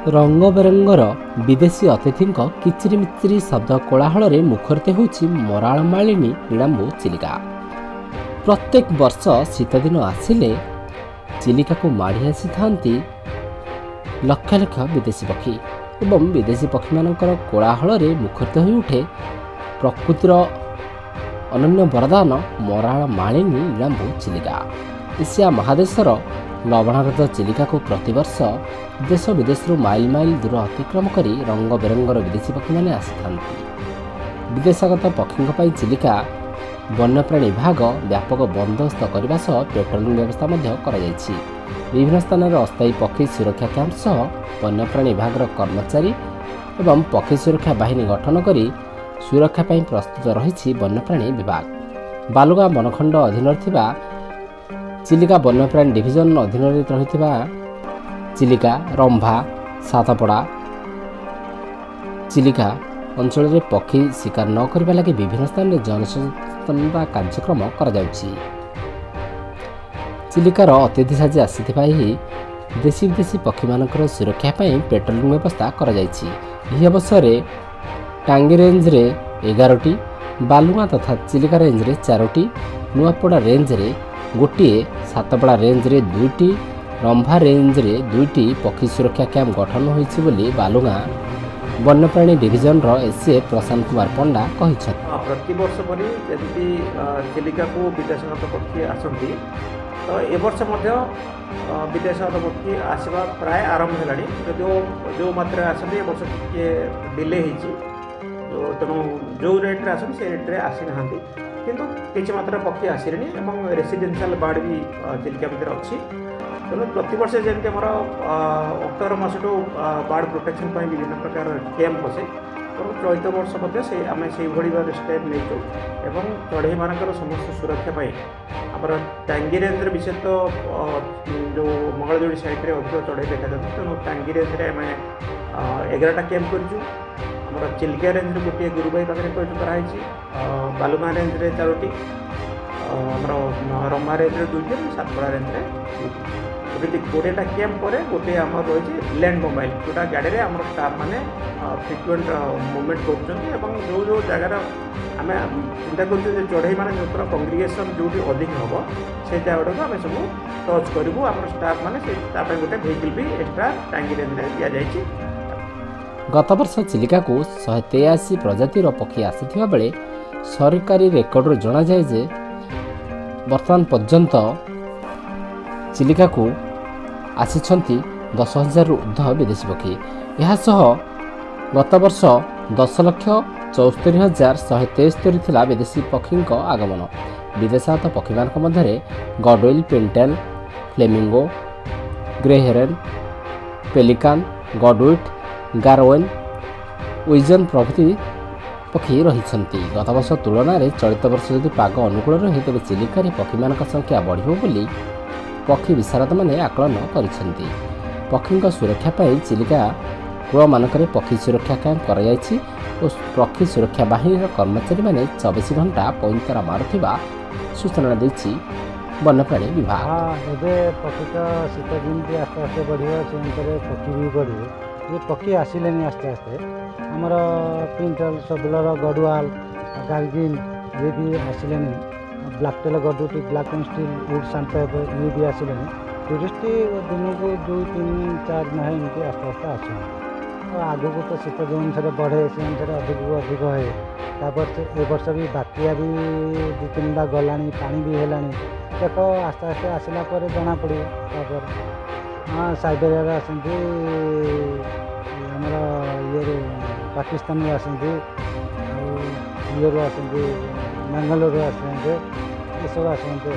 ରଙ୍ଗବେରଙ୍ଗର ବିଦେଶୀ ଅତିଥିଙ୍କ କିଚିରିମିଚିରି ଶବ୍ଦ କୋଳାହଳରେ ମୁଖରିତ ହେଉଛି ମରାଳମାଳିନୀ ନୀଳାମ୍ବୁ ଚିଲିକା। ପ୍ରତ୍ୟେକ ବର୍ଷ ଶୀତଦିନ ଆସିଲେ ଚିଲିକାକୁ ମାଡ଼ି ଆସିଥାନ୍ତି ଲକ୍ଷ ଲକ୍ଷ ବିଦେଶୀ ପକ୍ଷୀ ଏବଂ ବିଦେଶୀ ପକ୍ଷୀମାନଙ୍କର କୋଳାହଳରେ ମୁଖରିତ ହୋଇଉଠେ ପ୍ରକୃତିର ଅନନ୍ୟ ବରଦାନ ମରାଳ ମାଳିନୀ ନୀଳାମ୍ବୁ ଚିଲିକା। ଏସିଆ ମହାଦେଶର ଲବଣାହ୍ରଦ ଚିଲିକାକୁ ପ୍ରତିବର୍ଷ ଦେଶ ବିଦେଶରୁ ମାଇଲ ମାଇଲ ଦୂର ଅତିକ୍ରମ କରି ରଙ୍ଗ ବେରଙ୍ଗର ବିଦେଶୀ ପକ୍ଷୀମାନେ ଆସିଥାନ୍ତି। ବିଦେଶାଗତ ପକ୍ଷୀଙ୍କ ପାଇଁ ଚିଲିକା ବନ୍ୟପ୍ରାଣୀ ବିଭାଗ ବ୍ୟାପକ ବନ୍ଦୋବସ୍ତ କରିବା ସହ ପେଟ୍ରୋଲିଂ ବ୍ୟବସ୍ଥା ମଧ୍ୟ କରାଯାଇଛି। ବିଭିନ୍ନ ସ୍ଥାନରେ ଅସ୍ଥାୟୀ ପକ୍ଷୀ ସୁରକ୍ଷା କ୍ୟାମ୍ପ ସହ ବନ୍ୟପ୍ରାଣୀ ବିଭାଗର କର୍ମଚାରୀ ଏବଂ ପକ୍ଷୀ ସୁରକ୍ଷା ବାହିନୀ ଗଠନ କରି ସୁରକ୍ଷା ପାଇଁ ପ୍ରସ୍ତୁତ ରହିଛି ବନ୍ୟପ୍ରାଣୀ ବିଭାଗ। ବାଲୁଗାଁ ବନଖଣ୍ଡ ଅଧୀନରେ ଥିବା ଚିଲିକା ବନ୍ୟପ୍ରାଣୀ ଡିଭିଜନ ଅଧୀନରେ ରହିଥିବା ଚିଲିକା, ରମ୍ଭା, ସାତପଡ଼ା, ଚିଲିକା ଅଞ୍ଚଳରେ ପକ୍ଷୀ ଶିକାର ନ କରିବା ଲାଗି ବିଭିନ୍ନ ସ୍ଥାନରେ ଜନସଚେତନତା କାର୍ଯ୍ୟକ୍ରମ କରାଯାଉଛି। ଚିଲିକାର ଅତିଥି ସାଜି ଆସିଥିବା ଏହି ଦେଶୀ ବିଦେଶୀ ପକ୍ଷୀମାନଙ୍କର ସୁରକ୍ଷା ପାଇଁ ପେଟ୍ରୋଲିଂ ବ୍ୟବସ୍ଥା କରାଯାଇଛି। ଏହି ଅବସରରେ ଟାଙ୍ଗି ରେଞ୍ଜରେ 11ଟି, ବାଲୁଗାଁ ତଥା ଚିଲିକା ରେଞ୍ଜରେ 4ଟି, ନୂଆପଡ଼ା ରେଞ୍ଜରେ ଗୋଟିଏ, ସାତପଡ଼ା ରେଞ୍ଜରେ 2ଟି, ରମ୍ଭା ରେଞ୍ଜରେ 2ଟି ପକ୍ଷୀ ସୁରକ୍ଷା କ୍ୟାମ୍ପ ଗଠନ ହୋଇଛି ବୋଲି ବାଲୁଗାଁ ବନ୍ୟପ୍ରାଣୀ ଡିଭିଜନର ଏସିଏଫ୍ ପ୍ରଶାନ୍ତ କୁମାର ପଣ୍ଡା କହିଛନ୍ତି। ହଁ, ପ୍ରତିବର୍ଷ ପରି ଯେମିତି ଚିଲିକାକୁ ବିଦେଶଗତ ପକ୍ଷୀ ଆସନ୍ତି, ତ ଏ ବର୍ଷ ମଧ୍ୟ ବିଦେଶଗତ ପକ୍ଷୀ ଆସିବା ପ୍ରାୟ ଆରମ୍ଭ ହେଲାଣି। ଯଦିଓ ଯେଉଁ ମାତ୍ରାରେ ଆସନ୍ତି, ଏ ବର୍ଷ ଟିକେ ଡିଲେ ହେଇଛି। ତେଣୁ ଯେଉଁ ରେଟ୍ରେ ଆସନ୍ତି, ସେ ରେଟ୍ରେ ଆସିନାହାନ୍ତି। କିନ୍ତୁ କିଛି ମାତ୍ରାରେ ପକ୍ଷୀ ଆସିଲେଣି ଏବଂ ରେସିଡେନ୍ସିଆଲ ବାର୍ଡ଼ ବି ଚିଲିକା ଭିତରେ ଅଛି। ତେଣୁ ପ୍ରତିବର୍ଷ ଯେମିତି ଆମର ଅକ୍ଟୋବର ମାସଠୁ ବାର୍ଡ଼ ପ୍ରୋଟେକ୍ସନ୍ ପାଇଁ ବିଭିନ୍ନ ପ୍ରକାର କ୍ୟାମ୍ପ ବସେ, ତେଣୁ ଚଳିତ ବର୍ଷ ମଧ୍ୟ ଆମେ ସେଇଭଳି ଭାବରେ ଷ୍ଟେପ୍ ନେଇଛୁ ଏବଂ ଚଢ଼େଇମାନଙ୍କର ସମସ୍ତ ସୁରକ୍ଷା ପାଇଁ ଆମର ଟାଙ୍ଗି ରେଞ୍ଜରେ, ବିଶେଷତଃ ଯେଉଁ ମଙ୍ଗଳଯୋଡ଼ି ସାଇଡ଼୍ରେ ଅଧିକ ଚଢ଼େଇ ଦେଖାଯାନ୍ତି, ତେଣୁ ଟାଙ୍ଗି ରେଞ୍ଜରେ ଆମେ 11ଟା କ୍ୟାମ୍ପ କରିଛୁ। ଆମର ଚିଲିକା ରେଞ୍ଜରେ ଗୋଟିଏ ଗୁରୁବାଇ ପାଖରେ କରାହେଇଛି, ବାଲୁଗାଁ ରେଞ୍ଜରେ 4ଟି, ଆମର ରମ୍ଭା ରେଞ୍ଜରେ 2ଟି ଏବଂ ସାତପଡ଼ା ରେଞ୍ଜରେ 2ଟି। ଏମିତି 20ଟା କ୍ୟାମ୍ପ ପରେ ଗୋଟିଏ ଆମର ରହିଛି ଲ୍ୟାଣ୍ଡ ମୋବାଇଲ, ଯେଉଁଟା ଗାଡ଼ିରେ ଆମର ଷ୍ଟାଫ୍ ମାନେ ଫ୍ରିକ୍ୱେଣ୍ଟ ମୁଭମେଣ୍ଟ କରୁଛନ୍ତି ଏବଂ ଯେଉଁ ଯେଉଁ ଜାଗାର ଆମେ ଚିନ୍ତା କରୁଛୁ ଯେ ଚଢ଼େଇମାନଙ୍କର କଂଗ୍ରିଗେସନ୍ ଯେଉଁଠି ଅଧିକ ହେବ, ସେ ଜାଗାଟାକୁ ଆମେ ସବୁ ଟଚ୍ କରିବୁ। ଆମର ଷ୍ଟାଫ୍ ମାନେ ସେ ତା ପାଇଁ ଗୋଟେ ଭେହିକିଲ୍ ବି ଏକ୍ସଟ୍ରା ଟାଙ୍ଗି ରେଞ୍ଜରେ ଦିଆଯାଇଛି। ଗତବର୍ଷ ଚିଲିକାକୁ 183 ପ୍ରଜାତିର ପକ୍ଷୀ ଆସିଥିବା ବେଳେ ସରକାରୀ ରେକର୍ଡରୁ ଜଣାଯାଏ ଯେ ବର୍ତ୍ତମାନ ପର୍ଯ୍ୟନ୍ତ ଚିଲିକାକୁ ଆସିଛନ୍ତି 10,000ରୁ ଉର୍ଦ୍ଧ୍ୱ ବିଦେଶୀ ପକ୍ଷୀ। ଏହା ସହ ଗତବର୍ଷ 10,74,173 ଥିଲା ବିଦେଶୀ ପକ୍ଷୀଙ୍କ ଆଗମନ। ବିଦେଶାଗତ ପକ୍ଷୀମାନଙ୍କ ମଧ୍ୟରେ godwit, pintail, flamingo, grey heron, pelican, godwit, garganey, wigeon ପ୍ରଭୃତି ପକ୍ଷୀ ରହିଛନ୍ତି। ଗତବର୍ଷ ତୁଳନାରେ ଚଳିତ ବର୍ଷ ଯଦି ପାଗ ଅନୁକୂଳ ରହେ, ତେବେ ଚିଲିକାରେ ପକ୍ଷୀମାନଙ୍କ ସଂଖ୍ୟା ବଢ଼ିବ ବୋଲି ପକ୍ଷୀ ବିଶାରଦମାନେ ଆକଳନ କରିଛନ୍ତି। ପକ୍ଷୀଙ୍କ ସୁରକ୍ଷା ପାଇଁ ଚିଲିକା କୂଳମାନଙ୍କରେ ପକ୍ଷୀ ସୁରକ୍ଷା କ୍ୟାମ୍ପ କରାଯାଇଛି ଓ ପକ୍ଷୀ ସୁରକ୍ଷା ବାହିନୀର କର୍ମଚାରୀମାନେ 24 ଘଣ୍ଟା ପଇଁତରା ମାରୁଥିବା ସୂଚନା ଦେଇଛି ବନ୍ୟପ୍ରାଣୀ ବିଭାଗ। ହଁ, ଏବେ ପକ୍ଷୀ ତ ଶୀତ ଯେମିତି ଆସ୍ତେ ଆସ୍ତେ ବଢ଼ିବ, ସେ ଅନୁସାରେ ପକ୍ଷୀ ବି ବଢ଼ିବେ। ଏ ପକ୍ଷୀ ଆସିଲେଣି ଆସ୍ତେ ଆସ୍ତେ। ଆମର ପିଣ୍ଟେଲ, ସୋଭଲର, ଗଡ଼ୁଆଲ, ଗାର୍ଗିନ୍ ଇଏ ବି ଆସିଲେଣି। Black tail godwit, black stilt, wood sandpiper ଇଏ ବି ଆସିଲେଣି। ଟୁରିଷ୍ଟ ଦିନକୁ ଦୁଇ, ତିନି, ଚାରି ନାହେଁ ଏମିତି ଆସ୍ତେ ଆସ୍ତେ ଆସୁଛନ୍ତି। ଆଉ ଆଗକୁ ତ ଶୀତ ଯେଉଁ ଅନୁସାରେ ବଢ଼େ, ସେ ଅନୁସାରେ ଅଧିକକୁ ଅଧିକ ହୁଏ। ତାପରେ ସେ ଏ ବର୍ଷ ବି ବାତ୍ୟା ବି ଦୁଇ ତିନିଟା ଗଲାଣି, ପାଣି ବି ହେଲାଣି। ଦେଖ, ଆସ୍ତେ ଆସ୍ତେ ଆସିଲା ପରେ ଜଣାପଡ଼ିବ। ତାପରେ ହଁ, ସାଇବେରିଆରୁ ଆସନ୍ତି, ଆମର ଇଏରୁ ପାକିସ୍ତାନରୁ ଆସନ୍ତି, ଆଉ ଇଏରୁ ଆସନ୍ତି, ବାଙ୍ଗାଲୋରରୁ ଆସନ୍ତି, ଏସବୁ ଆସନ୍ତି।